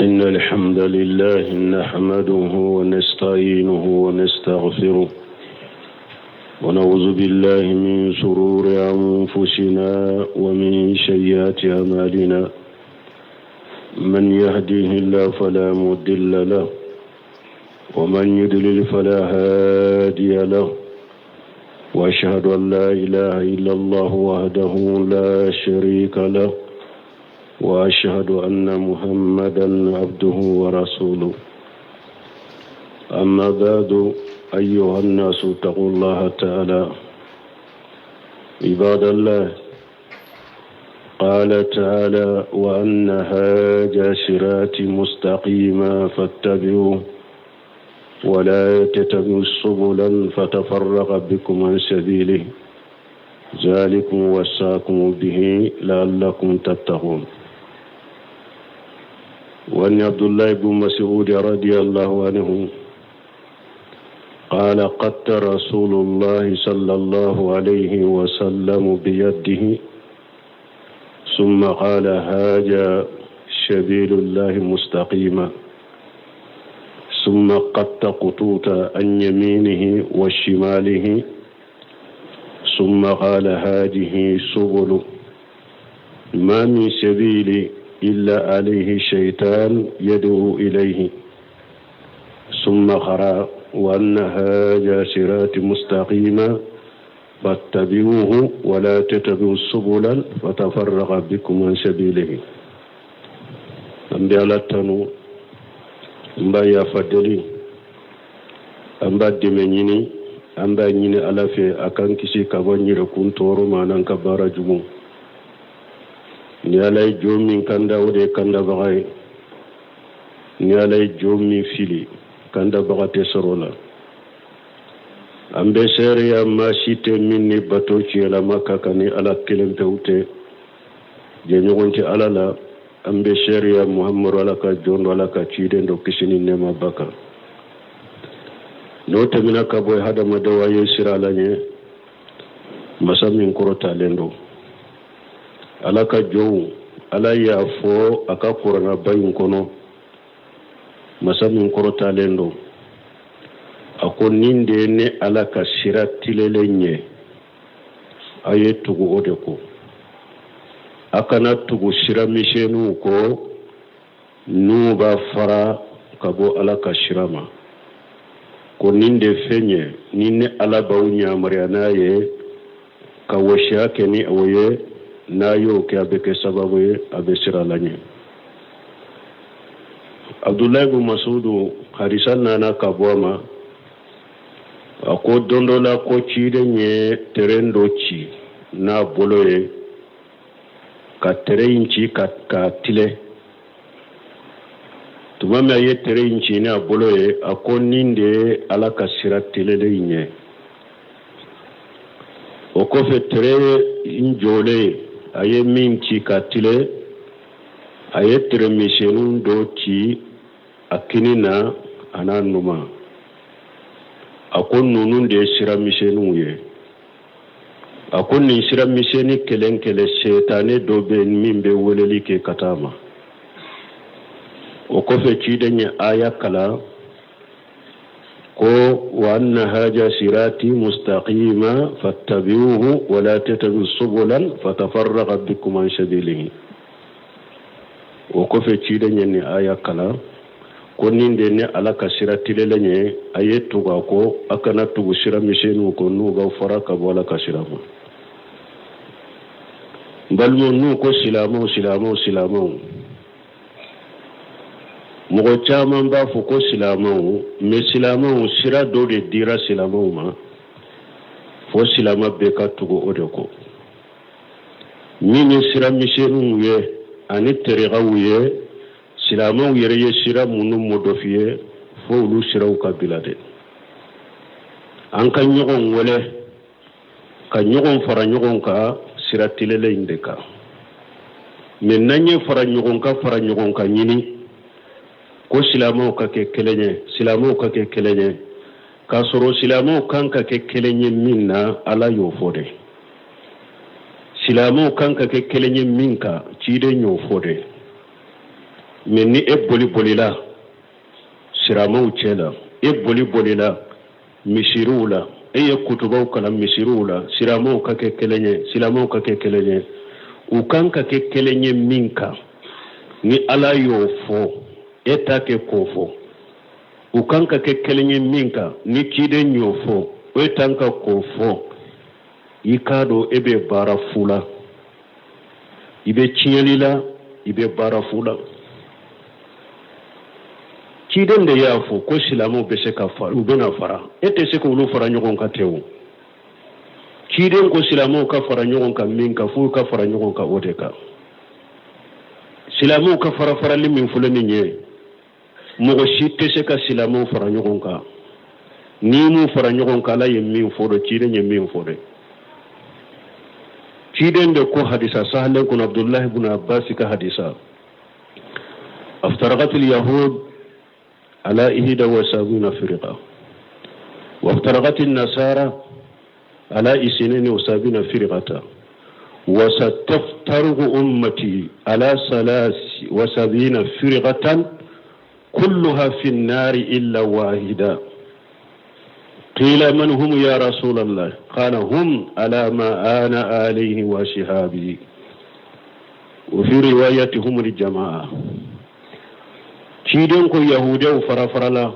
إن الحمد لله نحمده ونستعينه ونستغفره ونعوذ بالله من شرور أنفسنا ومن سيئات أعمالنا من يهديه الله فلا مضل له ومن يضلل فلا هادي له وأشهد أن لا إله إلا الله وحده لا شريك له وأشهد أن محمدا عبده ورسوله أما بعد أيها الناس اتقوا الله تعالى عباد الله قال تعالى وأن هذا صراطي مستقيما فاتبعوه ولا تتبعوا سبلا فتفرق بكم عن سبيله ذلكم وصاكم به لعلكم تتقون وأن عبد الله بن مسعود رضي الله عنه قال قد رسول الله صلى الله عليه وسلم بيده ثم قال هذا سبيل الله مستقيما ثم قد قطوط عن يمينه وشماله ثم قال هذه سبل ما من سبيل إلا عليه شيطان يدعو إليه ثم قرأ وأن هذا صراط مستقيما فاتبعوه ولا تتبعوا السبل فتفرق بكم عن سبيله an bɛ ala tanu an b'a yafa deli an b'a dɛmɛ ɲini an b'a ɲini ala fɛ a k'an kisi ka bɔ n yɛrɛkun tɔɔrɔ ma n'an ka baara jugu ni ala ye jɔn min kanda o de ye kandabaga ye ni ala ye jɔn min fili kandabaga tɛ sɔrɔ o la an bɛ seereya maa si tɛ min ni bato tiɲɛlama ka kan ni ala kelen pewu tɛ jɛɲɔgɔn tɛ ala la an bɛ seereya muhamadu ala ka jɔn don ala ka ciden don kisi ni nɛɛma b'a kan n'o tɛmɛna ka bɔ hadamadenw a ye siran ala ɲɛ masa min kɔrɔtalen don ala ka jɔnw ala y'a fɔ a ka kuranaba in kɔnɔ masa min kɔrɔtalen don a ko nin de ye ne ala ka sira tilenlen ye a ye tugu o de kɔ a kana tugu sira misɛnninw kɔ n'u b'a fara ka bɔ ala ka sira ma ko nin de fɛn ye ni ne ala b'aw yamaruya n'a ye ka wɔsiya kɛ ni o ye n'a y'o kɛ a bɛ kɛ sababu ye a bɛ siran ala ɲɛ abudulayi bin masudu hadisa nana ka bɔ a ma a ko don dɔ la ko ciden ye tere dɔ ci n'a bolo ye ka tere in ci ka k'a tilen tuma min a ye tere in ci n'a bolo ye a ko nin de ye ala ka sira tilenlen in ye o kɔfɛ tere in jɔlen a ye min ci ka tilen a ye tere misɛnnin dɔ ci a kini na a n'a numan a ko ninnu de ye sira misɛnninw ye a ko nin sira misɛnnin kelen kelen setanɛ dɔ bɛ min bɛ weleli kɛ ka taa ma o kɔfɛ ciden ye aya kalan ko wa anna haja sirati mustaqima fattabi'uhu wa la tattabi'u subulan fatafarraqa bikum an sabilihi o kɔfɛ ciden ye nin aya kalan ko nin de ne ala ka sira tilenlen ye a ye tugu a kɔ a kana tugu sira misɛnninw kɔ n'u b'aw fara ka bɔ ala ka sira ma n balimaw n'u ko silamɛw silamɛw silamɛw mɔgɔ caman b'a fɔ ko silamɛw mais silamɛw sira dɔ de dira silamɛw ma fo silamɛ bɛɛ ka tugu o de kɔ min ye sira misɛnninw ye ani tariqaw ye silamɛw yɛrɛ ye sira minnu modifiye fo olu siraw ka bila de an ka ɲɔgɔn wele ka ɲɔgɔn fara ɲɔgɔn kan sira tilenlen in de kan mais n'an ye fara ɲɔgɔn kan fara ɲɔgɔn kan ɲini ko silamɛw ka kɛ kelen ye silamɛw ka kɛ kelen ye k'a sɔrɔ silamɛw kan ka kɛ kelen ye min na ala y'o fɔ de silamɛw kan ka kɛ kelen ye min kan ciden y'o fɔ de. Mais ni e boli bolila siramɛw cɛ la, e boli bolila misiriw la, e ye kutubaw kalan misiriw la, silamɛw ka kɛ kelen ye, silamɛw ka kɛ kelen ye, u kan ka kɛ kelen ye min kan, ni Ala y'o fɔ, e t'a kɛ k'o fɔ. U kan ka kɛ kelen ye min kan, ni ciden y'o fɔ, e tan ka k'o fɔ. I k'a dɔn e bɛ baara fu la, i bɛ tiɲɛli la, i bɛ baara fu la. Ciden de y'a fɔ ko silamɛw bɛ se ka fara, u bɛna fara. E tɛ se k'olu fara ɲɔgɔn kan ten o. Ciden ko silamɛw ka fara ɲɔgɔn kan min kan, f'u ka fara ɲɔgɔn kan o de kan. Silamɛw ka fara farali min filɛ nin ye, mɔgɔ si tɛ se ka silamɛw fara ɲɔgɔn kan. N'i m'u fara ɲɔgɔn kan, Ala ye min fɔ dɛ, ciden ye min fɔ dɛ. Ciden de ko hadisa sahalen kɔnɔ, Abdulahi ibn Abbas ka hadisa, aftarakatil yahud ala ihida wa sabina firqa wa aftarakatil nasara ala isneni wa sabina firqata wa sataftaruku ummati ala salasi wa sabina firqatan kulluha fi nnari illa wahida. Qila man hum ya rasulallah? Qala hum ala ma ana alayhi wa shihabi. Wa fi riwayati hum aljamaa. Ciden ko yahudiyaw fara farala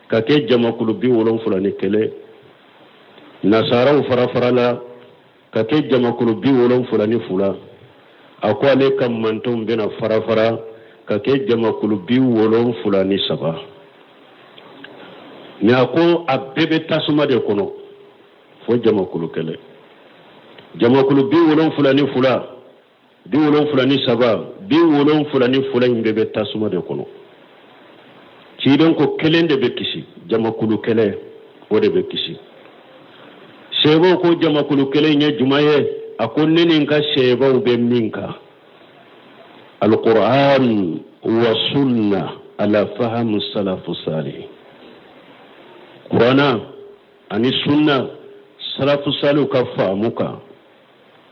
ka kɛ jamakulu 71, nasaraw fara farala ka kɛ jamakulu 72. A ko ale ka mantonw bɛna fara fara ka kɛ jamakulu 73. Mais a ko a bɛɛ bɛ tasuma de kɔnɔ fo jamakulu kelen. Jamakulu 72, 73, 72 in bɛɛ bɛ tasuma de kɔnɔ. Ciden ko kelen de bɛ kisi, jamakulu kelen o de bɛ kisi. Seebaw ko jamakulu kelen ye jumɛn ye? A ko ne ni n ka seebaw bɛ min kan, alquran wa sunna ala fahamu salafu salih. Kurana ani sunna, salafu saliw ka faamu kan.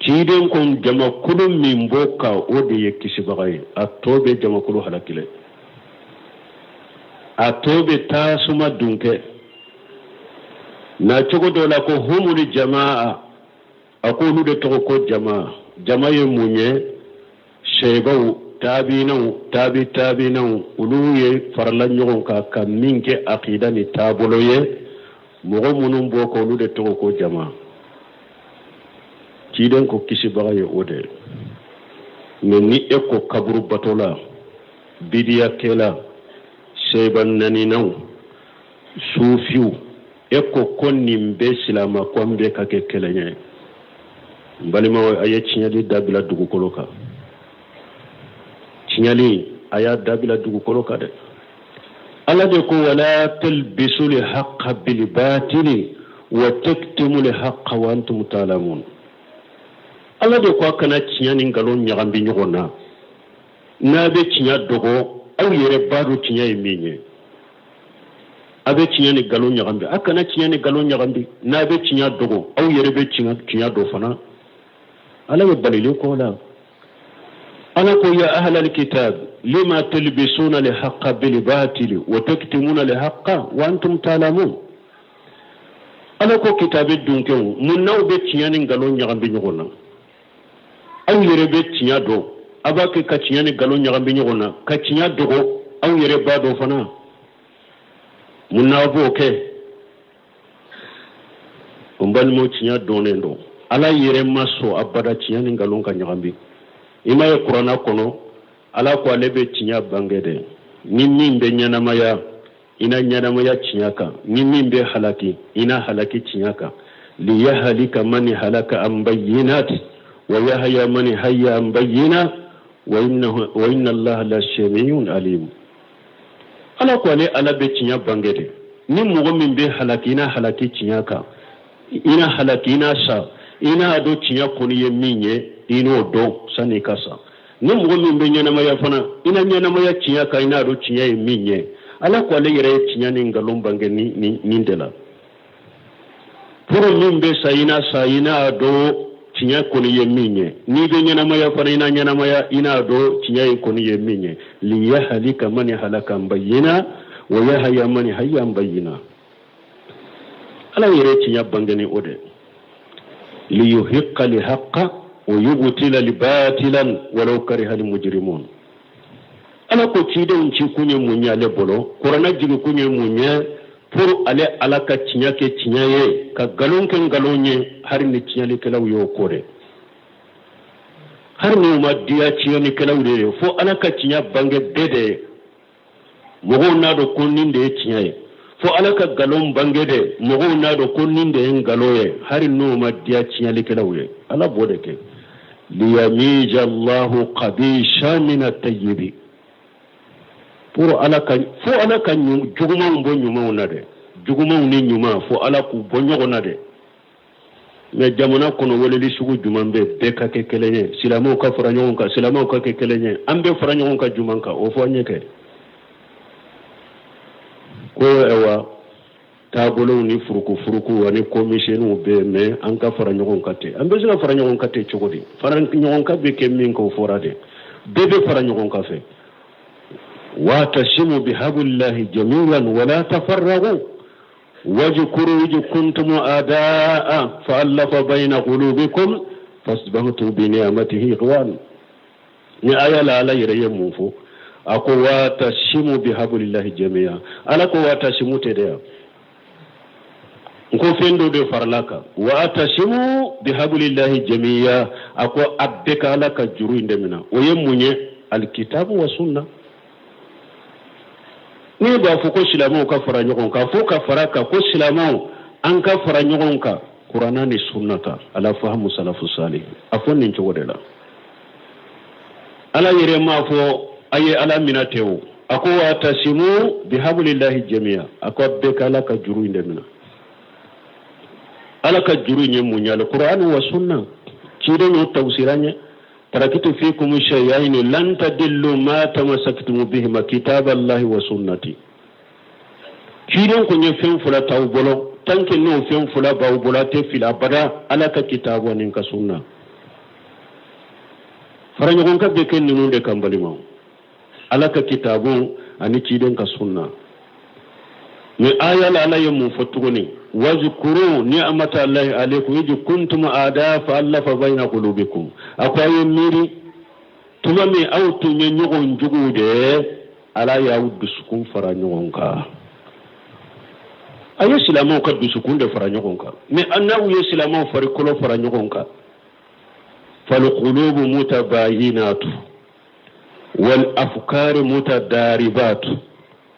Ciden ko jamakulu min b'o kan, o de ye kisibaga ye. A tɔ bɛ jamakulu halakilen, a tɔ bɛ tasuma dun kɛ na cogo dɔ la. Ko humuli jamaa, a ko olu de tɔgɔ ko jama. Jama ye mun ye? Seebaw, taabinaw, taabi taabinaw, olu ye farala ɲɔgɔn kan ka min kɛ akida ni taabolo ye. Mɔgɔ minnu b'o kan, olu de tɔgɔ ko jama. Ciden ko kisibaga ye o de ye. Mais ni e ko kaburu batola, bidiyakɛla, seba naninaw, sufiw, e ko ko nin bɛ silama ko an bɛɛ ka kɛ kelen ye, n balimaw, a ye tiɲɛli dabila dugukolo kan. Tiɲɛli, a y'a dabila dugukolo kan dɛ. Ala de ko wala talbisu lhaqa bilbatili wa taktumu lhaqa wa antum ta'lamun. Ala de ko a kana tiɲɛ ni nkalon ɲagami ɲɔgɔn na. N'a bɛ tiɲɛ dogo, aw yɛrɛ b'a dɔn tiɲɛ ye min ye. A bɛ tiɲɛ ni nkalon ɲagami, a kana tiɲɛ ni nkalon ɲagami. N'a bɛ tiɲɛ dogo, aw yɛrɛ bɛ tiɲɛ dɔn fana. Ala ye balili k'o la. Ala ko ya ahlal kitab lima talbisuna alhaqa bilbatili wa taktumuna alhaqa wa antum ta'lamun. Ala ko kitabe dunkew, mun n'aw bɛ tiɲɛ ni nkalon ɲagami ɲɔgɔn na? Aw yɛrɛ bɛ tiɲɛ dɔn, a b'a kɛ ka tiɲɛ ni nkalon ɲagami ɲɔgɔn na, ka tiɲɛ dogo, aw yɛrɛ b'a dɔn fana. Mun n'aw b'o kɛ? N balimaw, tiɲɛ dɔnnen don. Ala yɛrɛ ma sɔn abada tiɲɛ ni nkalon ka ɲagami. I m'a ye kuranna kɔnɔ, Ala ko ale bɛ tiɲɛ bange dɛ. Ni min bɛ ɲɛnamaya, i na ɲɛnamaya tiɲɛ kan. Ni min bɛ halaki, i na halaki tiɲɛ kan. Liyahalika man halaka an bayyinat wa yahya man hayya an bayyina wa inna allaha la samiun alim. Ala ko ale Ala bɛ tiɲɛ bange de. Ni mɔgɔ min bɛ halaki, i na halaki tiɲɛ kan, i na halaki, i na sa, i n'a dɔn tiɲɛ kɔni ye min ye, i n'o dɔn sani i ka sa. Ni mɔgɔ min bɛ ɲɛnamaya fana, i na ɲɛnamaya tiɲɛ kan, i n'a dɔn tiɲɛ ye min ye. Ala ko ale yɛrɛ ye tiɲɛ ni nkalon bange ni nin de la. Pour min bɛ sa, i na sa, i n'a dɔn. Tiɲɛ kɔni ye min ye, n'i bɛ ɲɛnamaya fana, i na ɲɛnamaya i n'a dɔn tiɲɛ in kɔni ye min ye. Liyahalika mani halaka an bayyina wa yahaya mani hayya an bayyina. Ala yɛrɛ tiɲɛ bange ni o de liyuhiqqa lihaqqa wa yubtila libatilan walau kariha limujrimun. Ala ko cidenw ci kun ye mun ye ale bolo? Kuranɛ jigi kun ye mun ye? Pour ale Ala ka tiɲɛ kɛ tiɲɛ ye, ka nkalon kɛ nkalon ye, hari ni tiɲɛlikɛlaw y'o ko dɛ, hari n'u ma diya tiɲɛlikɛlaw de ye. Fo Ala ka tiɲɛ bange bɛɛ de ye, mɔgɔw n'a dɔn ko nin de ye tiɲɛ ye. Fo Ala ka nkalon bange de, mɔgɔw n'a dɔn ko nin de ye nkalon ye, hari n'o ma diya tiɲɛlikɛlaw ye. Ala b'o de kɛ. Liyamija Allahu qabisha min at-tayyibi, pour Ala ka, fo Ala ka jugumanw bɔ ɲumanw na dɛ, jugumanw ni ɲuman, fo Ala k'u bɔ ɲɔgɔn na dɛ. Mais jamana kɔnɔ, weleli sugu jumɛn bɛ bɛɛ ka kɛ kelen ye? Silamɛw ka fara ɲɔgɔn kan, silamɛw ka kɛ kelen ye, an bɛɛ fara ɲɔgɔn kan jumɛn kan? O fɔ an ye kɛ ko ayiwa, taabolow ni furukufuruku ani komisɛnninw bɛ yen, mais an ka fara ɲɔgɔn kan ten. An bɛ se ka fara ɲɔgɔn kan ten cogo di? Fara ɲɔgɔn kan bɛ kɛ min k'o fɔra de, bɛɛ bɛ fara ɲɔgɔn kan fɛ. Wa'tasimu bihablillahi jami'an wala tafarraqu wajkuru iz kuntum a'da'a fa'alafa bayna qulubikum fasbahtum bi ni'matihi ikhwan. Ni aya la, Ala yɛrɛ ye mun fɔ? A ko wa'tasimu bihablillahi jami'a. Ala ko wa'tasimu tɛ dɛ yan, n ko fɛn dɔ de farala kan. Wa'tasimu bihablillahi jami'a, a ko a bɛɛ ka Ala ka juru in de minɛ. O ye mun ye? Alikitabu wa sunna. N'i b'a fɔ ko silamɛw ka fara ɲɔgɔn kan, fo ka fara kan ko silamɛw, an ka fara ɲɔgɔn kan Kuranna ni sunna kan, ala fahamu salafu salih. A fɔ nin cogo de la. Ala yɛrɛ m'a fɔ a ye Ala minɛ tɛ o, a ko wa'tasimu bihablillahi jami'a, a ko a bɛɛ ka Ala ka juru in de minɛ. Ala ka juru in ye mun ye? Alquran wa sunna. Ciden y'o tawsira ɲɛ: tarakitu fikum shay'aini lan tadillu ma tamassaktum bihima kitaballahi wa sunnati. Ciden kun ye fɛn fila t'aw bolo, tant que n'o fɛn fila b'aw bolo, a tɛ fili abada: Ala ka kitabu ani ka sunna. Fara ɲɔgɔn kan bɛ kɛ ninnu de kan, balimaw: Ala ka kitabu ani ciden ka sunna. Ni aya la, Ala ye mun fɔ tuguni? Wazkuru ni'mata Allahi alaykum iz kuntum a'da fa allafa bayna qulubikum. A ko a ye miiri tuma min aw tun ye ɲɔgɔn juguw de ye, Ala y'aw dusukun fara ɲɔgɔn kan. A ye silamɛw ka dusukun de fara ɲɔgɔn kan. Mais n'aw ye silamɛw farikolo fara ɲɔgɔn kan, falqulubu mutabayinatu wal afkari mutadaribatu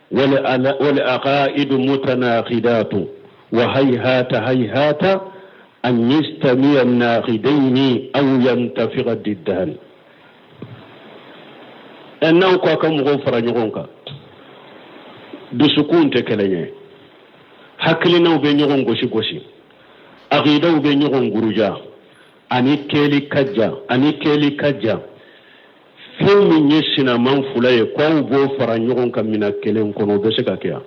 wal aqaidu mutanaqidatu wa hayhata hayhata an yastami'a naqidaini aw yantafiqa diddan. N'aw ko a ka mɔgɔw fara ɲɔgɔn kan, dusukun tɛ kelen ye, hakilinaw bɛ ɲɔgɔn gosi gosi, aqidaw bɛ ɲɔgɔn guruja, ani kɛli ka jan, ani kɛli ka jan. Fɛn min ye sinaman fila ye, ko aw b'o fara ɲɔgɔn kan minɛn kelen kɔnɔ, o bɛ se ka kɛ yan?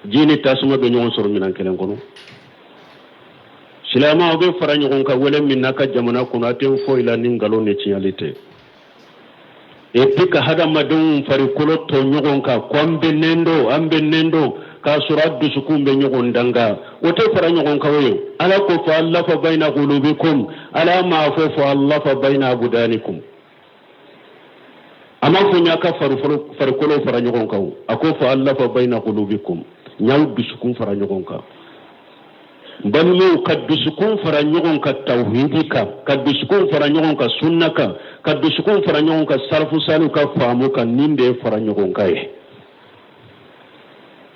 Ji ni tasuma bɛ ɲɔgɔn sɔrɔ minɛn kelen kɔnɔ? Silamɛw bɛ fara ɲɔgɔn kan wele min n'a ka jamana kɔnɔ, a tɛ foyi la ni nkalon ni tiɲɛli tɛ. Et puis ka hadamadenw farikolo tɔ ɲɔgɔn kan ko an bɛ nɛn don, an bɛ nɛn don, k'a sɔrɔ a dusukun bɛ ɲɔgɔn danga, o tɛ fara ɲɔgɔn kan. O ye Ala ko fa allafa bayna qulubikum. Ala m'a fɔ fa allafa bayna abdanikum, a m'a fɔ n y'a ka farikolo fara ɲɔgɔn kan. A ko fa allafa bayna qulubikum, n y'aw dusukun fara ɲɔgɔn kan. N balimaw, ka dusukun fara ɲɔgɔn kan tawhidi kan, ka dusukun fara ɲɔgɔn kan sunna kan, ka dusukun fara ɲɔgɔn kan salafu saliw ka faamu kan, nin de ye fara ɲɔgɔn kan ye.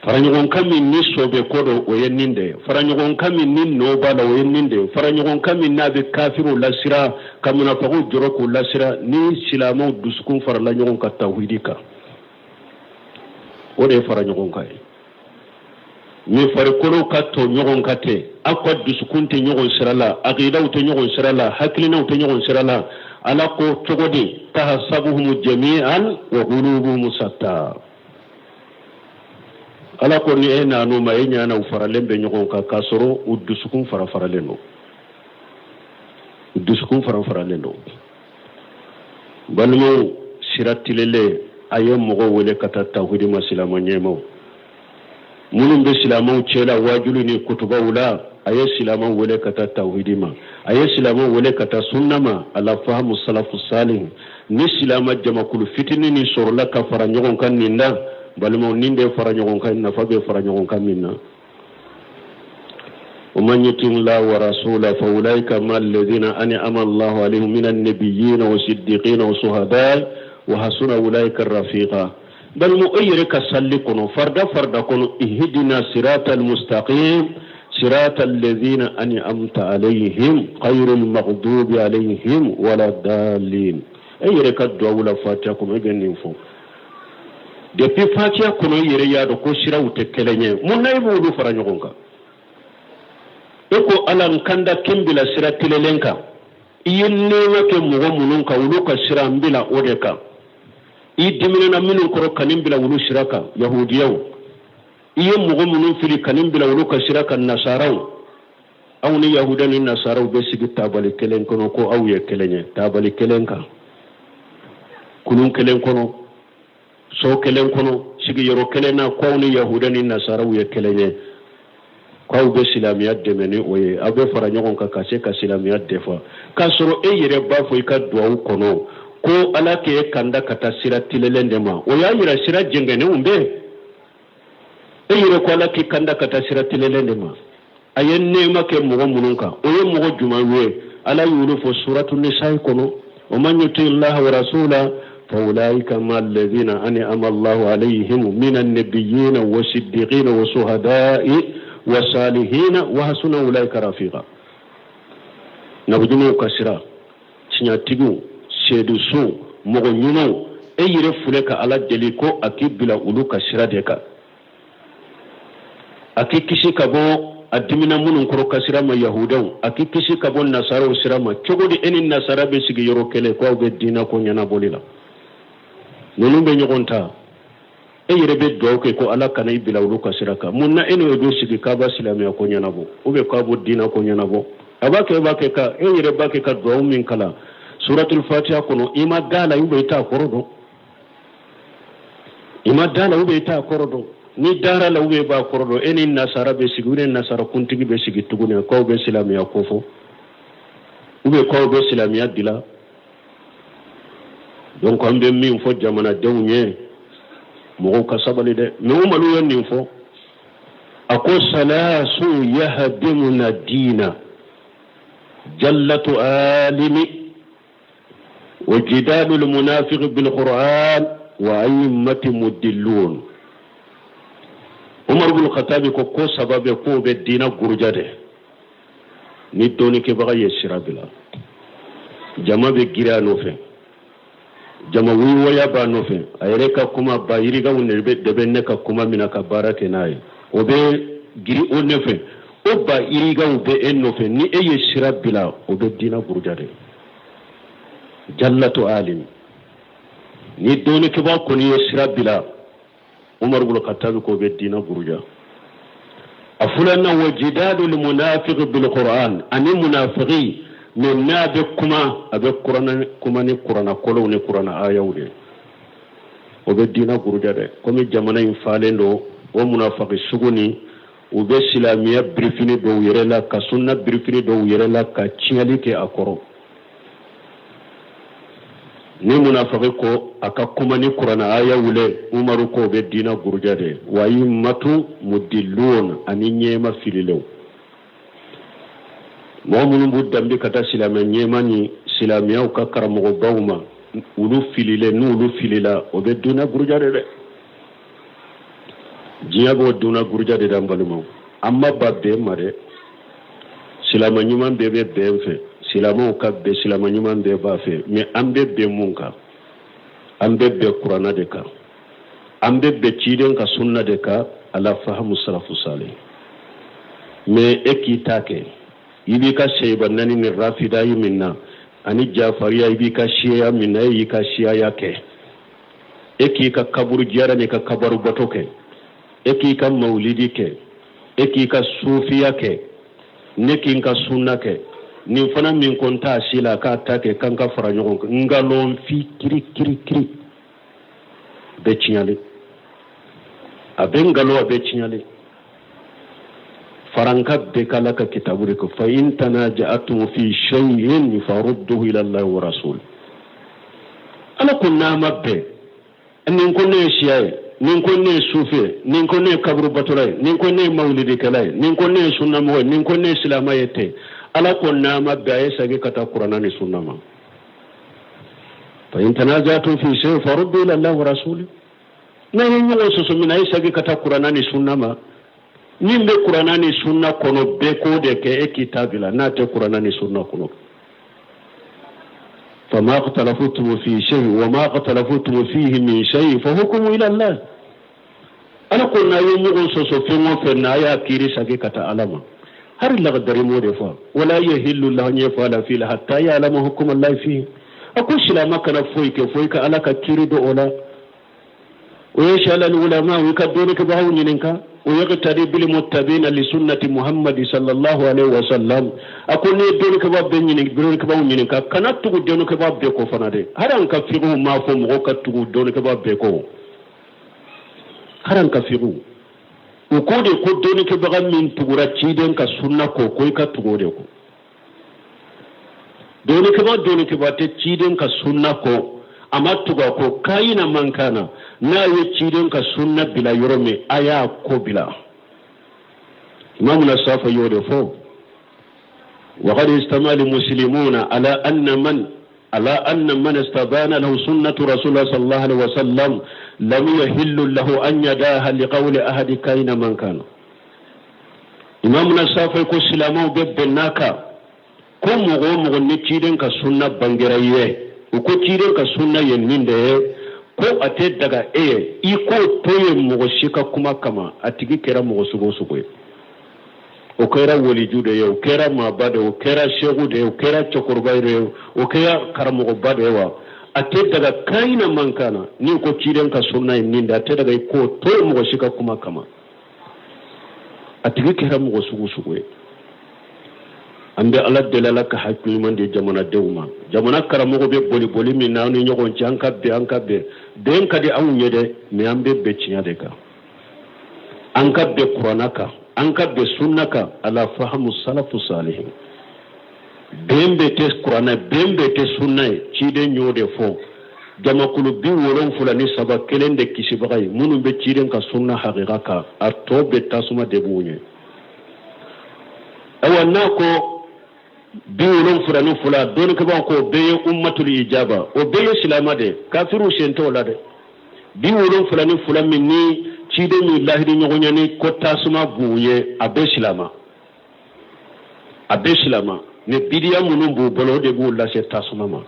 Fara ɲɔgɔn kan min ni sɔbɛ ko don, o ye nin de ye. Fara ɲɔgɔn kan min ni nɔ b'a la, o ye nin de ye. Fara ɲɔgɔn kan min n'a bɛ kafiriw lasira, ka munafagiw jɔrɔ k'u lasira, ni silamɛw dusukun farala ɲɔgɔn kan tawhidi kan, o de ye fara ɲɔgɔn kan ye. Ni farikolo ka tɔ ɲɔgɔn kan tɛ, aw ka dusukun tɛ ɲɔgɔn sira la, aqidaw tɛ ɲɔgɔn sira la, hakilinaw tɛ ɲɔgɔn sira la, Ala ko cogo di? Tahasabuhum jami'an wa qulubuhum shatta. Ala ko ni e nan'u ma, e ɲana u faralen bɛ ɲɔgɔn kan, k'a sɔrɔ u dusukun fara faralen don. Dusukun faranfaralen don. Balimaw, sira tilenlen, a ye mɔgɔw wele ka taa tawhidi ma. Silamɛ ɲɛmaw minnu bɛ silamɛw cɛla waajuli ni kutubaw la, a ye silamɛw wele ka taa tawhidi ma, a ye silamɛw wele ka taa sunna ma, ala fahamu salafu salih. Ni silamɛ jamakulu fitinin nin sɔrɔla ka fara ɲɔgɔn kan nin na, balimaw, nin de fara ɲɔgɔn kan, nafa bɛ fara ɲɔgɔn kan min na. ومن يطع الله ورسوله فأولئك مع الذين أنعم الله عليهم من النبيين والصديقين والشهداء وحسن أولئك رفيقا. Balimaw, e yɛrɛ ka salli kɔnɔ, farida farida kɔnɔ, ihdina sirata almustaqim sirata alladhina an'amta alayhim ghayril maghdubi alayhim wala dallin. E yɛrɛ ka duwawu la, fatiya kɔnɔ, e bɛ nin fɔ. Depuis fatiya kɔnɔ, i yɛrɛ y'a dɔn ko siraw tɛ kelen ye. Mun na i b'olu fara ɲɔgɔn kan? E ko Ala, n kanda k'i n bila sira tilenlen kan. I ye nɛɛma kɛ mɔgɔ minnu kan, olu ka sira, n bila o de kan. I diminana minnu kɔrɔ, ka nin bila olu sira kan, yahudiyaw. I ye mɔgɔ minnu fili, ka nin bila olu ka sira kan, nasaraw. Aw ni yahuda ni nasaraw bɛ sigi tabali kelen kɔnɔ ko aw ye kelen ye, tabali kelen kan, kulun kelen kɔnɔ, so kelen kɔnɔ, sigiyɔrɔ kelen na, ko aw ni yahuda ni nasaraw ye kelen ye, k'aw bɛ silamɛya dɛmɛ ni o ye, aw bɛ fara ɲɔgɔn kan ka se ka silamɛya defa, k'a sɔrɔ e yɛrɛ b'a fɔ i ka duwawu kɔnɔ ko Ala k'e kanda ka taa sira tilenlen de ma. O y'a yira sira jɛngɛnenw bɛ. E yɛrɛ ko Ala k'i kanda ka taa sira tilenlen de ma. A ye nɛɛma kɛ mɔgɔ minnu kan, o ye mɔgɔ jumɛn ye? Ala y'olu fɔ suratu nisa'i kɔnɔ: wa man yuti llaha wa rasula fa ulaika ma alladhina an'ama Allahu alayhim minan nabiyyina wa siddiqina wa shuhada'i wa salihina wa hasuna ulaika rafiqa. Nabiɲumanw ka sira, tiɲɛtigiw, seedusow, mɔgɔ ɲumanw. E yɛrɛ filɛ ka Ala deli ko a k'i bila olu ka sira de kan, a k'i kisi ka bɔ a dimina minnu kɔrɔ ka sira ma, yahudaw, a k'i kisi ka bɔ nasaraw sira ma. Cogo di e ni nasara bɛ sigi yɔrɔ kelen ko aw bɛ diinɛ ko ɲɛnabɔli la? Ninnu bɛ ɲɔgɔn ta. E yɛrɛ bɛ dugawu kɛ ko Ala kana i bila olu ka sira kan. Mun na e n'o bɛ sigi k'a b'a silamɛya ko ɲɛnabɔ ou bien k'a b'o diinɛ ko ɲɛnabɔ? A b'a kɛ, e b'a kɛ ka e yɛrɛ b'a kɛ ka dugawu min kalan suratul fatiha kɔnɔ, i ma da la ou bien i t'a kɔrɔ dɔn? I ma da la ou bien i t'a kɔrɔ dɔn? Ni dara la ou bien i b'a kɔrɔ dɔn, e ni nasara bɛ sigi, u ni nasara kuntigi bɛ sigi tuguni k'aw bɛ silamɛya ko fɔ ou bien k'aw bɛ silamɛya dilan. Donc an bɛ min fɔ jamanadenw ye, mɔgɔw ka sabali dɛ. Mais Umaru ye nin fɔ, a ko: salasu yahdimuna diina jallatu alimi wa jidalu lmunafiqi bilquran wa a'immati mudillun. Umar bin Khattabi ko ko saba bɛ k'o bɛ diina guruja dɛ. Ni dɔnnikɛbaga ye sira bila, jama bɛ girin a nɔfɛ, jama wuyuwaya b'a nɔfɛ. A yɛrɛ ka kuma ba yirikaw de bɛ ne ka kuma minɛ ka baara kɛ n'a ye, o bɛ girin o nɔfɛ. O ba yirikaw bɛ e nɔfɛ. Ni e ye sira bila, o bɛ diina buruja dɛ. Jallatu alim, ni dɔnnikɛbaa kɔni ye sira bila, Umar bolo Khattabi k'o bɛ diina buruja. A filanan, wa jidalu lmunafiqi bilquran, ani munafiki mais n'a bɛ kuma, a bɛ kuranna kuma ni kuranna kolow ni kuranna ayaw de, o bɛ diina buruja dɛ. Komi jamana in falen don o munafiki sugu ni, u bɛ silamɛya birifini dɔw yɛrɛ la, ka sunna birifini dɔw yɛrɛ la, ka tiɲɛli kɛ a kɔrɔ. Ni munafiki ko a ka kuma ni kuranna aya wule, Umaru ko bɛ diina guruja de. Wa a'immatu mudillun, ani ɲɛma fililenw, mɔgɔ minnu b'u danbe ka taa silamɛ ɲɛma ni silamɛyaw ka karamɔgɔbaw ma, olu fililen. N'olu filila, o bɛ diina guruja de dɛ. Diɲɛ b'o diina guruja de da. N balimaw, an ma ba bɛn ma dɛ. Silamɛ ɲuman bɛɛ bɛ bɛn fɛ, silamɛw ka bɛn, silamɛ ɲuman bɛɛ b'a fɛ. Mais an bɛ bɛn mun kan? An bɛ bɛn kuranna de kan, an bɛ bɛn ciden ka sunna de kan, ala fahamu salafu salih. Mais e k'i ta kɛ, i b'i ka seyiba naani ni rafidayi min na ani jafariya, i b'i ka siyaya min na, e y'i ka siyaya kɛ. E k'i ka kaburu jiyara n'i ka kabaru bato kɛ, e k'i ka mawulidi kɛ, e k'i ka sufiya kɛ, ne k'i ka sunna kɛ. Nin fana min ko n t'a si la k'a ta kɛ k'an ka fara ɲɔgɔn kan, nkalon fi kiri kiri kiri bɛ tiɲɛlen, a bɛ nkalon, a bɛ tiɲɛlen. Faranka bɛɛ k'Ala ka kitabu de ko fa in tanaja'atum fi shay'in farudduhu ila Allahi wa rasul. Ala ko n'a ma bɛn, nin ko ne ye siya ye, nin ko ne ye sufi ye, nin ko ne ye kaburu batola ye, nin ko ne ye mawulidikɛla ye, nin ko ne ye sunnamɔgɔ ye, nin ko ne ye silama ye ten. Ala ko n'a ma bɛn, a ye segin ka taa Kuranna ni sunna ma. Fa in tanaja'atum fi shay'in farudduhu ila Allahi wa rasul. N'a ye ɲɔgɔn sɔsɔ min na, a ye segin ka taa Kuranna ni sunna ma. Min bɛ Kuranna ni sunna kɔnɔ, bɛɛ k'o de kɛ, e k'i ta bila n'a tɛ Kuranna ni sunna kɔnɔ. Fama ikhtalafutum fi shay wa ma ikhtalafutum fihi min shay fa hukmu ila Allah. Ala ko n'a ye ɲɔgɔn sɔsɔ fɛn o fɛn na, a y'a kiiri sagi ka taa Ala ma. Hari Lakhdari m'o de fɔ, wala yahillu lahu an yaf'ala fi'lan hatta ya'lama hukma Allah fihi. A ko silama kana foyi kɛ fo i ka Ala ka kiiri dɔn o la. O ye sala ulama, i ka dɔnnikɛbagaw ɲininka. O yaqtadi bil muttabina li sunnati Muhammadi sallallahu alaihi wa sallam. A ko n'i ye dɔnnikɛbaa bɛɛ ɲini, dɔnnikɛbaaw ɲininka, kana tugu dɔnnikɛbaa bɛɛ kɔ fana dɛ. Hali an ka fiqhu m'a fɔ mɔgɔw ka tugu dɔnnikɛbaa bɛɛ kɔ. Hali an ka fiqhu u ko de ko dɔnnikɛbaga min tugura ciden ka sunna kɔ, ko i ka tugu o de kɔ. Dɔnnikɛbaa dɔnnikɛbaa tɛ ciden ka sunna kɔ, a ma tugu a kɔ, kayina man kana n'a ye ciden ka sunna bila yɔrɔ min, a y'a ko bila. Imamuna Safa y'o de fɔ. Waqad istama almuslimuna ala anna man ala anna man istabana lahu sunnatu rasulillah sallallahu alaihi wasallam lam yahillu lahu an yadaha liqawli ahadi kayina man kana. Imamuna Safa ko silamɛw bɛ bɛn n'a kan ko mɔgɔ o mɔgɔ ni ciden ka sunna bangera i ye, u ko ciden ka sunna ye nin de ye, ko a tɛ daga e ye i k'o to yen mɔgɔ si ka kuma kama, a tigi kɛra mɔgɔ sugu o sugu ye. O kɛra waliju de ye, o kɛra maaba de ye, o kɛra seku de ye, o kɛra cɛkɔrɔba de ye, o kɛra karamɔgɔba de ye wa, a tɛ daga kayina man kana n'i ko ciden ka sunna ye nin de, a tɛ daga i k'o to yen mɔgɔ si ka kuma kama, a tigi kɛra mɔgɔ sugu sugu ye. An bɛ Ala deli, Ala ka hakili ɲuman di jamanadenw ma. Jamana karamɔgɔ bɛ boli boli min na an ni ɲɔgɔn cɛ, an ka bɛn, an ka bɛn. Bɛn ka di anw ye dɛ, mais an bɛ bɛn tiɲɛ de kan, an ka bɛn Kuranna kan, an ka bɛn sunna kan, ala fahamu salafu salihin. Bɛn bɛ tɛ Kuranna, bɛn bɛ tɛ sunna ye. Ciden y'o de fɔ, jamakulu 73, kelen de kisibaga ye, minnu bɛ ciden ka sunna hakika kan, a tɔ bɛ tasuma de b'u ɲɛ. Ayiwa, n'a ko 72, dɔnnikɛbaaw ko o bɛɛ ye ummatul ijaba, o bɛɛ ye silama de, kafiriw sen t'o la dɛ. 72 min ni ciden min lahidi ɲɔgɔnya ni ko tasuma b'u ye, a bɛɛ silama, a bɛɛ silama. Ni bidiya minnu b'u bolo, o de b'u lase tasuma ma.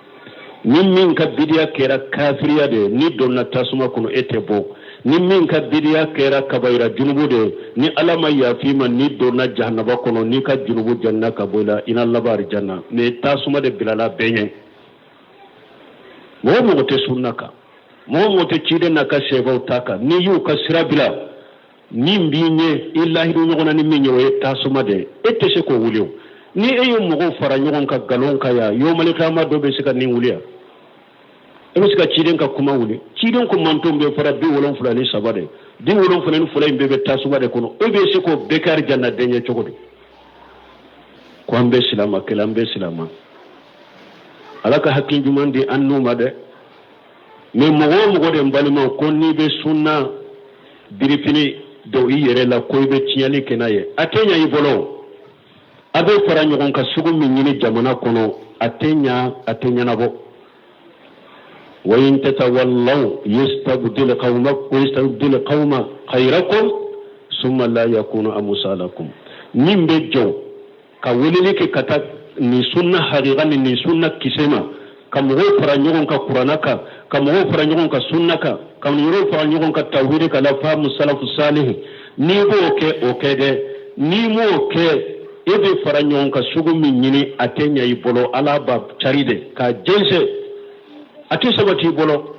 Ni min ka bidiya kɛra kafiriya de ye, ni donna tasuma kɔnɔ, e tɛ bɔ. Ni min ka bidiya kɛra kabayira junubu de ye, ni Ala ma yafa ma, ni donna jahanaba kɔnɔ, n'i ka junubu janna ka bɔ i la, i na laban arijanna. Mais tasuma de bilala bɛɛ ɲɛ. Mɔgɔ mɔgɔ tɛ sunna kan, mɔgɔ mɔgɔ tɛ ciden n'a ka sahabaw ta kan, n'i y'u ka sira bila, min b'i ɲɛ, i lahidu ɲɔgɔn na ni min ye, o ye tasuma de ye, e tɛ se k'o wuli. O ni e ye mɔgɔw fara ɲɔgɔn kan nkalon kan yan, yomalikiyama dɔ bɛ se ka nin wuli yan? E bɛ se ka ciden ka kuma wuli? Ciden ko manton bɛ fara 73 de, 72 in bɛɛ bɛ tasuma de kɔnɔ, e bɛ se k'o bɛɛ kɛ arijanna den ye cogo di? Ko an bɛ silama kɛlɛ, an bɛ silama. Ala ka hakili ɲuman di an n'u ma dɛ. Mais mɔgɔ o mɔgɔ de, n balimaw, ko n'i bɛ sunna birifini don i yɛrɛ la, ko i bɛ tiɲɛli kɛ n'a ye, a tɛ ɲa i bolo. A bɛ fara ɲɔgɔn kan sugu min ɲini jamana kɔnɔ, a tɛ ɲa, a tɛ ɲɛnabɔ. Wa in tatawallaw yastabdil qawma yastabdil qawma khayrakum summa la yakunu amsalakum. Min bɛ jɔ ka weleli kɛ ka taa nin sunna hakika ni nin sunna kisɛ ma, ka mɔgɔw fara ɲɔgɔn kan Kuranna kan, ka mɔgɔw fara ɲɔgɔn kan sunna kan, ka mɔgɔw fara ɲɔgɔn kan tawhidi kan, la fahamu salafu salihi, n'i b'o kɛ, o kɛ dɛ. N'i m'o kɛ, e bɛ fara ɲɔgɔn kan sugu min ɲini, a tɛ ɲɛ i bolo. Ala b'a cari de k'a jɛnsɛn, a tɛ sabati i bolo.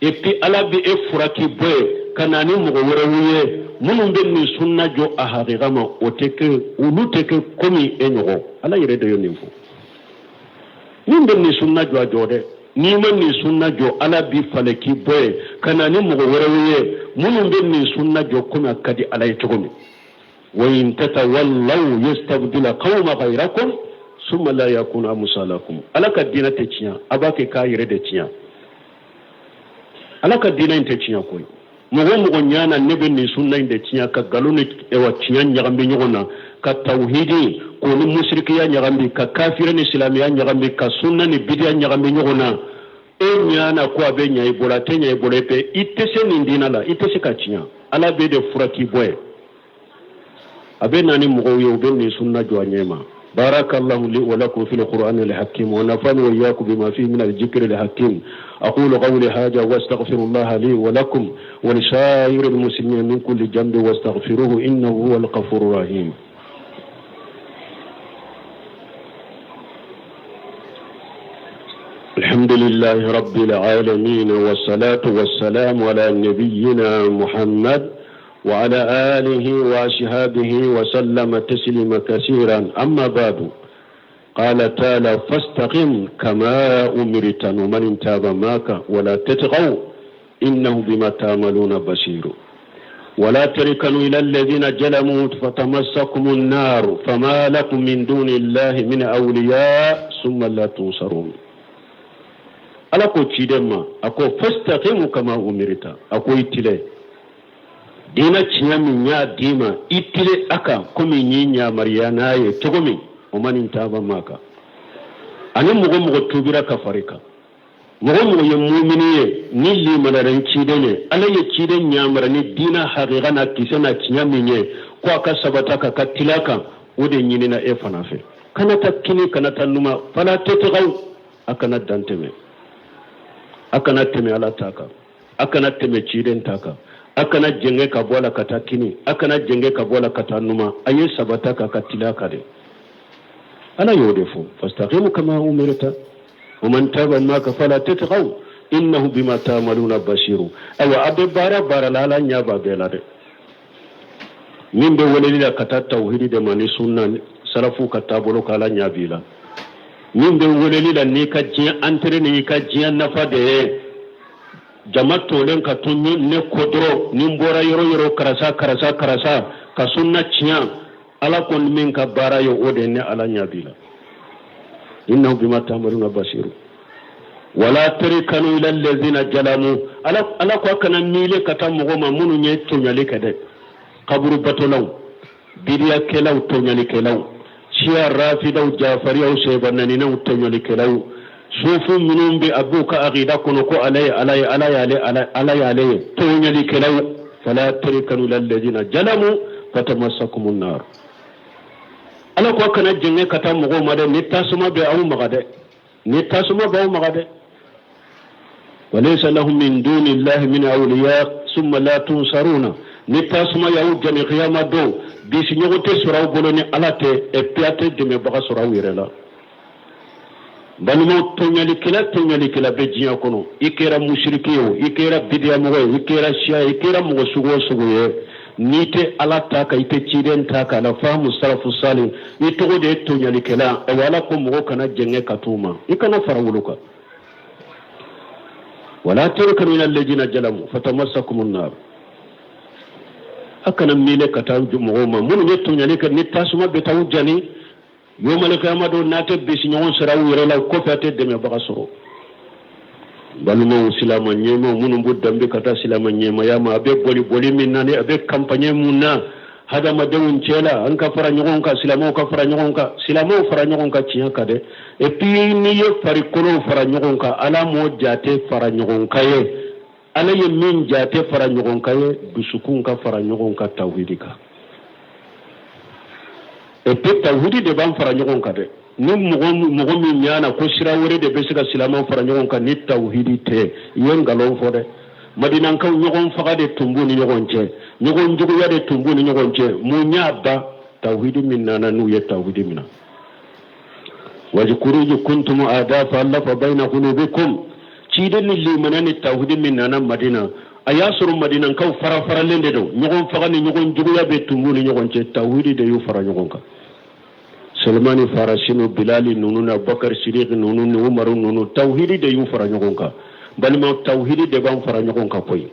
Et puis Ala bɛ e furaki bɔ yen ka na ni mɔgɔ wɛrɛw ye minnu bɛ nin sunna jɔ a hakika ma, o tɛ kɛ, olu tɛ kɛ komi e ɲɔgɔn. Ala yɛrɛ de ye nin fɔ. Min bɛ nin sunna jɔ, a jɔ dɛ. N'i ma nin sunna jɔ, Ala b'i falen k'i bɔ yen ka na ni mɔgɔ wɛrɛw ye minnu bɛ nin sunna jɔ komi a ka di Ala ye cogo min. Wa in tatawallaw yastabdil qawma ghayrakum summa la yakunu amsalakum. Ala ka diinɛ tɛ tiɲɛ, a b'a kɛ k'a yɛrɛ de tiɲɛ. Ala ka diinɛ in tɛ tiɲɛ koyi. Mɔgɔ o mɔgɔ ɲa na ne bɛ nin sunna in de tiɲɛ, ka nkalon ni ɛwa tiɲɛ ɲagami ɲɔgɔn na, ka tawhidi k'o ni musirikiya ɲagami, ka kafiri ni silamɛya ɲagami, ka sunna ni bidiya ɲagami ɲɔgɔn na, e ɲa na ko a bɛ ɲa i bolo, a tɛ ɲa i bolo. E i tɛ se nin diinɛ la, i tɛ se ka tiɲɛ. Ala bɛ de fura k'i bɔ yen, a bɛ na ni mɔgɔw ye, u bɛ nin sunna jɔ a ɲɛ ma. بارك الله لي ولكم في القرآن الحكيم ونفعني وإياكم بما فيه من الذكر الحكيم. أقول قولي هذا واستغفر الله لي ولكم ولسائر المسلمين من كل ذنب واستغفروه إنه هو الغفور الرحيم. الحمد لله رب العالمين، والصلاة والسلام على نبينا محمد وعلى آله وأصحابه وسلم تسليما كثيرا. أما بعد، قال تعالى: فاستقم كما أمرت ومن تاب معك ولا تطغوا إنه بما تعملون بصير. ولا تركنوا إلى الذين ظلموا فتمسكم النار فما لكم من دون الله من أولياء ثم لا تنصرون. Ala ko ciden ma, a ko: fastaqim kama umirta. A ko i tile diina tiɲɛ min y'a d'i ma, i tile a kan komi n y'i yamaruya n'a ye cogo min. O man taba maka, ani mɔgɔ mɔgɔ tubira ka fari kan, mɔgɔ mɔgɔ ye mumini ye ni limaniyara ni ciden ye, Ala ye ciden yamara ni diina hakika n'a kisɛ n'a tiɲɛ min ye, ko a ka sabata ka tila kan, o de ɲinina e fana fɛ. Kana taa kini, kana taa numa. Fala tatagaw, a kana dan tɛmɛ, a kana tɛmɛ Ala ta kan, a kana tɛmɛ ciden ta kan, a kana jɛngɛ ka bɔ a la ka taa kini, a kana jɛngɛ ka bɔ a la ka taa numa. A ye sabata ka tila kan de. Ala y'o de fɔ: fastaqimu kama umirta wa man taba maka fala tatghaw innahu bima ta'maluna basiru. Ayiwa, a bɛ baara baara la, Ala ɲɛ b'a bɛɛ la dɛ. Min bɛ weleli la ka taa tawhidi de ma ni sunna salafu ka taabolo ka, Ala ɲɛ b'i la. Min bɛ weleli la n'i ka diɲɛ intérêt ni i ka diɲɛ nafa de ye, jama tolen ka to ne kɔ dɔrɔn, ni n bɔra yɔrɔ yɔrɔ, karisa karisa karisa, ka sunna tiɲɛ, Ala kɔni min ka baara ye o de ye, ne Ala ɲɛ b'i la. Innahu bima ta'maluna basiru. Wala tarkanu ila allazina zalamu. Ala ko a kana miile ka taa mɔgɔ ma minnu ye tɔɲɔli kɛ dɛ, kaburu batolaw, bidiyakɛlaw, tɔɲɔlikɛlaw, siya rafidaw, jafariyaw, sɛbananinaw, tɔɲɔlikɛlaw, sufu minnu bɛ a b'u ka akida kɔnɔ ko Ala ye Ala ye, Ala y'ale, Ala y'ale ye, tɔɲɔlikɛlaw. Fala tarkanu ila allazina zalamu fatamassakumun nar. Ala ko a kana jɛngɛ ka taa mɔgɔw ma dɛ, ni tasuma bɛ aw maga dɛ, ni tasuma b'aw maga dɛ. Walaysa lahum min duni llahi min awliya summa la tunsaruna. Ni tasuma y'aw jani kiyama don, bisiɲɔgɔn tɛ sɔrɔ aw bolo ni Ala tɛ, et puis a tɛ dɛmɛbaga sɔrɔ aw yɛrɛ la. Balimaw, tɔɲalikɛla tɔɲalikɛla bɛ diɲɛ kɔnɔ, i kɛra musiriki ye o, i kɛra bidiyamɔgɔ ye, i kɛra siya ye, i kɛra mɔgɔ sugu o sugu ye, n'i tɛ Ala ta kan, i tɛ ciden ta kan, la fahamu salafu sali, i tɔgɔ de ye tɔɲalikɛla. Ayiwa, Ala ko mɔgɔ kana jɛngɛ ka t'u ma, i kana fara wolo kan. Wala tarkanu ila alladhina zalamu fatamassakumun nar. A kana miile ka taa mɔgɔw ma minnu ye tɔɲali kɛ, ni tasuma bɛ taa u jani yomal kiyama don, n'a tɛ bisi ɲɔgɔn sɔrɔ aw yɛrɛ la, kɔfɛ a tɛ dɛmɛbaga sɔrɔ. Balimaw, silama ɲɛmaw minnu b'u danbe ka taa silama ɲɛmaya ma, a bɛ boli boli min na, ni a bɛ campagne mun na hadamadenw cɛ la, an ka fara ɲɔgɔn kan, silamɛw ka fara ɲɔgɔn kan, silamɛw fara ɲɔgɔn kan tiɲɛ kan dɛ. Et puis n'i ye farikolo fara ɲɔgɔn kan, Ala m'o jate fara ɲɔgɔn kan ye. Ala ye min jate fara ɲɔgɔn kan ye, dusukun ka fara ɲɔgɔn kan tawhidi kan. Et puis tawhidi de b'an fara ɲɔgɔn kan dɛ. Ni mɔgɔ mɔgɔ min ɲana ko sira wɛrɛ de bɛ se ka silamɛw fara ɲɔgɔn kan ni tawhidi tɛ, i ye nkalon fɔ dɛ. Madinankaw, ɲɔgɔn faga de tun b'u ni ɲɔgɔn cɛ, ɲɔgɔn juguya de tun b'u ni ɲɔgɔn cɛ. Mun y'a ban? Tawhidi min nana n'u ye tawhidi min na. Wazkuru iz kuntum a'da fa allafa bayna qulubikum. Ciden ni limaniya ni tawhidi min nana Madina, a y'a sɔrɔ madinankaw fara faralen de don, ɲɔgɔn faga ni ɲɔgɔn juguya bɛ tun b'u ni ɲɔgɔn cɛ. Tawhidi de y'u fara ɲɔgɔn kan. Salimani Farasi ni Bilali ninnu ni Abubakar Sidiki ninnu ni Umaru ninnu, tawhidi de y'u fara ɲɔgɔn kan. Balima, tawhidi de b'an fara ɲɔgɔn kan koyi.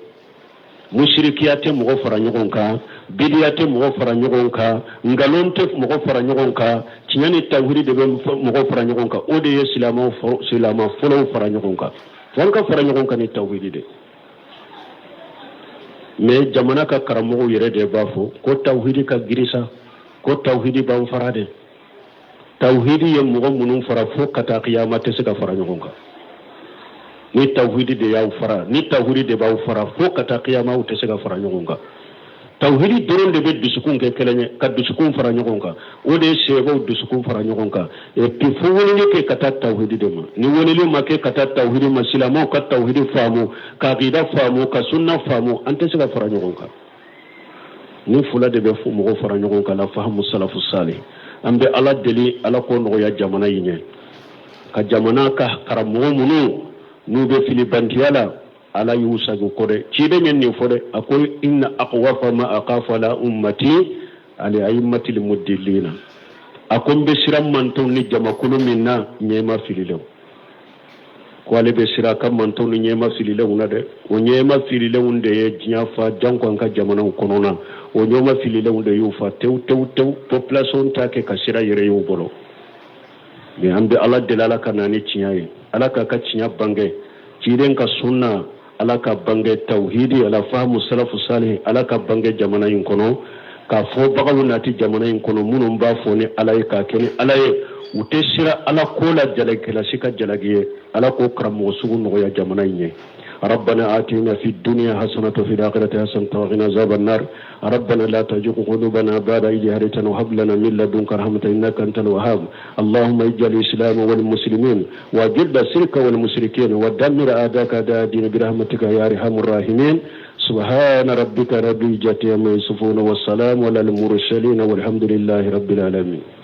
Musirikiya tɛ mɔgɔ fara ɲɔgɔn kan, bidiya tɛ mɔgɔ fara ɲɔgɔn kan, nkalon tɛ mɔgɔ fara ɲɔgɔn kan. Tiɲɛ ni tawhidi de bɛ mɔgɔ fara ɲɔgɔn kan. O de ye silamɛw, silamɛ fɔlɔw fara ɲɔgɔn kan. Fo an ka fara ɲɔgɔn kan ni tawhidi de. Mais jamana ka karamɔgɔw yɛrɛ de b'a fɔ ko tawhidi ka girin sa, ko tawhidi b'an fara de. Tawhidi ye mɔgɔ minnu fara, fo ka taa kiyama tɛ se ka fara ɲɔgɔn kan. Ni tawhidi de y'aw fara, ni tawhidi de b'aw fara, fo ka taa kiyama aw tɛ se ka fara ɲɔgɔn kan. Tawhidi dɔrɔn de bɛ dusukun kɛ kelen ye, ka dusukun fara ɲɔgɔn kan. O de ye sahabaw dusukun fara ɲɔgɔn kan. Et puis fo weleli kɛ ka taa tawhidi de ma. Ni weleli ma kɛ ka taa tawhidi ma, silamɛw ka tawhidi faamu, ka akida faamu, ka sunna faamu, an tɛ se ka fara ɲɔgɔn kan. Ni fila de bɛ mɔgɔ fara ɲɔgɔn kan, la fahamu salafu salih. An bɛ Ala deli, Ala k'o nɔgɔya jamana in ye, ka jamana ka karamɔgɔ minnu n'u bɛ filibantiya la, Ala y'u sago kɔ dɛ. Ciden ye nin fɔ dɛ, a ko inna akhwafa ma akhafu ala ummati al a'immatil mudillina. A ko n bɛ siran mantɔnw ni jamakulu min na, ɲɛmaa fililenw. Ko ale bɛ siran a ka mantɔnw ni ɲɛmaa fililenw na dɛ. O ɲɛmaa fililenw de ye diɲɛ fa, janko an ka jamanaw kɔnɔna. O ɲɛmaa fililenw de y'u fa tewu tewu tewu. Population t'a kɛ ka sira yɛrɛ y'u bolo. Mais an bɛ Ala deli, Ala ka na ni tiɲɛ ye, Ala k'a ka tiɲɛ bange, ciden ka sunna Ala ka bange, tawhidi ala fahamu salafu salih Ala ka bange jamana in kɔnɔ, k'a fɔ bagaw nati jamana in kɔnɔ minnu b'a fɔ ni Ala ye, k'a kɛ ni Ala ye, u tɛ siran Ala ko la, jalakɛla si ka jalaki ye. Ala k'o karamɔgɔ sugu nɔgɔya jamana in ye. ربنا آتنا في الدنيا حسنة وفي الآخرة حسنة وقنا عذاب النار. ربنا لا تزغ قلوبنا بعد إذ هديتنا وهب لنا من لدنك رحمة إنك أنت الوهاب. اللهم اجعل الإسلام والمسلمين، وأذل الشرك والمشركين، ودمر أعداءك أعداء الدين برحمتك يا أرحم الراحمين. سبحان ربك رب العزة عما يصفون، والسلام على المرسلين، والحمد لله رب العالمين.